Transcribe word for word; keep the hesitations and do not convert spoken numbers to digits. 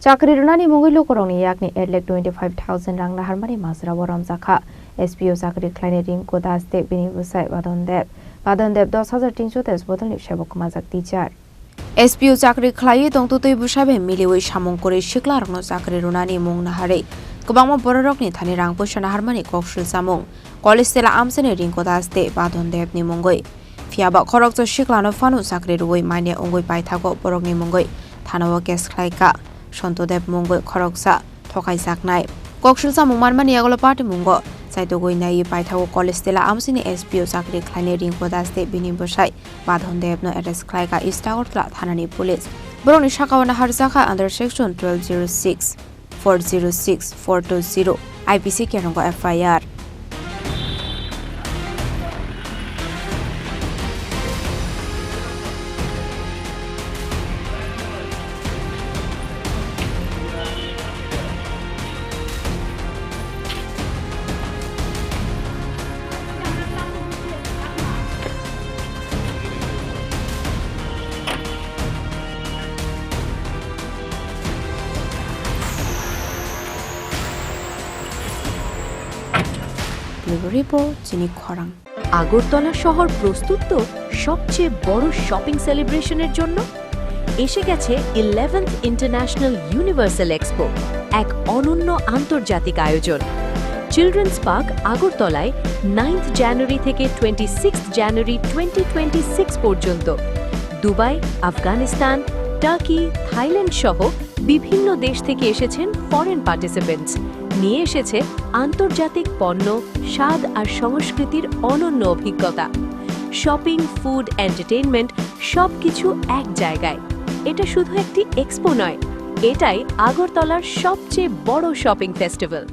Chakri rwnani mungwi lukurokni yakni eight lakh twenty five thousand rang naharmani majrao romjakha. S P O chakri khlainai Rinku Das tei bini bwsai Badon Deb. Badon Deb dos hajar tinso tes bodolni sebo kwmajak teacher. S P O chakri khlaiwi tongtwtwi bwsai bai miliwi samung kwrwi siklarokno chakri rwnani mung naharwi kwbangma bororokni thani rang puisa naharmani kok swlchamung. College tela amchaini Rinku Das tei Badon Debni mungwi. Phiya ba khoroksa siklano phano chakri rwui manya wngwi paithago borokni mungwi thanao case khlaikha. Sonto Deb mungwi khoroksa thokaijaknai. Kok swlchamung manmani yagulo party mungo chaitugwi naiwi paithago college tela amchaini S P O chakri khlainai Rinku Das tei bini bwsai Badhon Debno arrest khlaikha East Agartala thanani police. Borokni sakao naharjakha under section twelve zero six, four zero six, four two zero I P C kerongko F I R. Bureau Report, Chini Khorang. Agartala শহর প্রস্তুত তো সবচেয়ে বড় শপিং সেলিব্রেশনের জন্য। এসে গেছে eleventh international universal expo, এক অনন্য আন্তর্জাতিক আয়োজন। চিলড্রেন্স পার্ক আগরতলায় নাইন্থ জানুয়ারি থেকে twenty sixth January twenty twenty six পর্যন্ত। দুবাই, আফগানিস্তান, টার্কি, থাইল্যান্ড সহ বিভিন্ন দেশ থেকে এসেছেন ফরেন পার্টিসিপেন্টস। নিয়ে এসেছে আন্তর্জাতিক পণ্য, স্বাদ আর সংস্কৃতির অনন্য অভিজ্ঞতা। শপিং, ফুড, এন্টারটেইনমেন্ট, সবকিছু এক জায়গায়। এটা শুধু একটি এক্সপো নয়, এটাই আগরতলার সবচেয়ে বড় শপিং ফেস্টিভ্যাল।